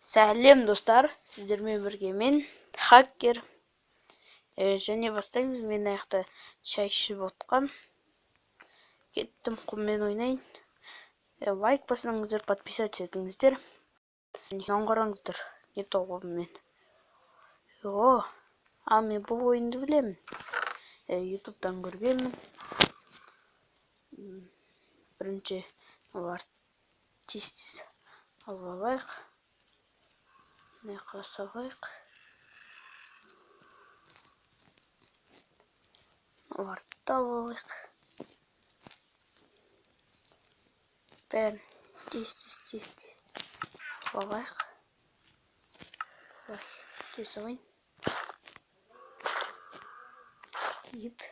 Сәлем, достар! Сіздермен бірге мен, Хакер. Және бастаймыз. Мен аяқта шай ішіп отқам. Кеттім, құммен ойнайын. Лайк басыңыздар, подписаться етіңіздер. Мынаны қараңыздар, не тауғанмын мен. О, а мен бұл ойынды білемін. Ютубтан көргенмін. Бірінші олар тез-тез алып алайық. Мына жаққа салайық. Оларды тауып алайық. Бәрін тез-тез, тез-тез алып алайық. Былай тез алайын. Еп.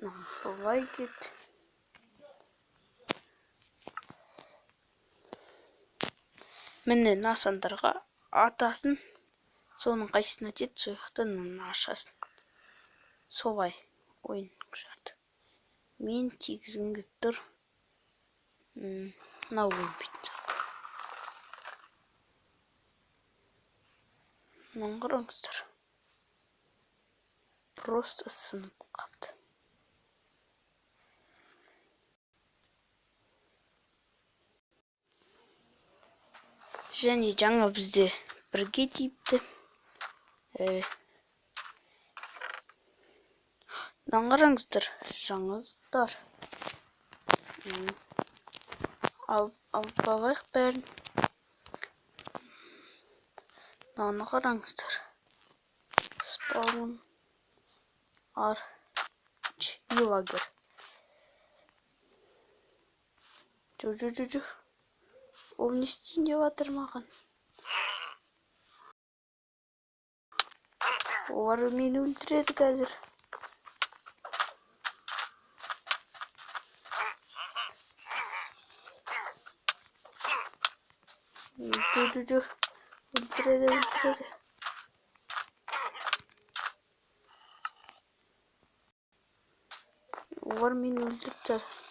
Мынау былай кет. Міне, мына сандарға атасын, соның қайсысына тиеді, сол жақтан мынаны ашасың. Солай ойын шарты. Мен тигізгім келіп тұр. Мынау өлмейтін сияқты. Мынаны қараңыздар. Просто сынып қалды. Және жаңа бізде бірге тиіпті. Мынаны қараңыздар, жаңа заттар. Алып алайық бәрін. Мынаны қараңыздар. Спаун арч и лагерь. Жу, жу, жу, жу. Ол не істейін деп жатыр маған? Олар мені өлтіреді қазір. Жу, жу, жу. Өлтіреді, өлтіреді. Олар мені өлтіріп тастады.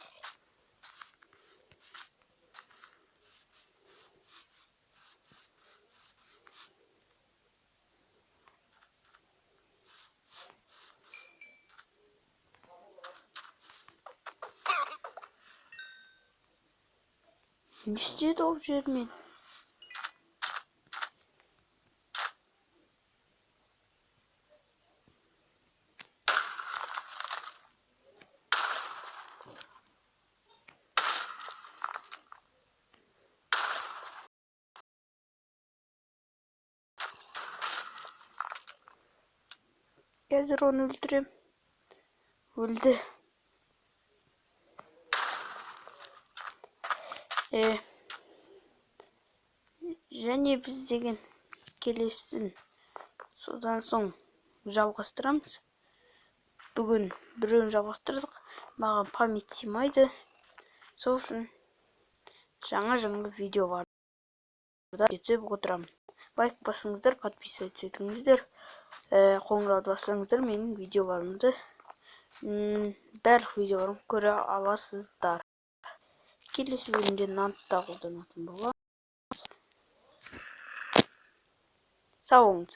Не істеді ол жермен? Қазір оны өлтірем. Өлді. Және біз деген келесін содан соң жалғастырамыз. Бүгін біреуін жалғастырдық. Маған память сыймайды. Сол үшін жаңа-жаңа видеоларды кетіп отырамын. Лайк басыңыздар, подписываться етіңіздер, қоңырауды бассаңыздар, менің видеоларымды, барлық видеоларымды көре аласыздар. Келесі бөлімде нанды да қолданатын боламын. Сау болыңыздар.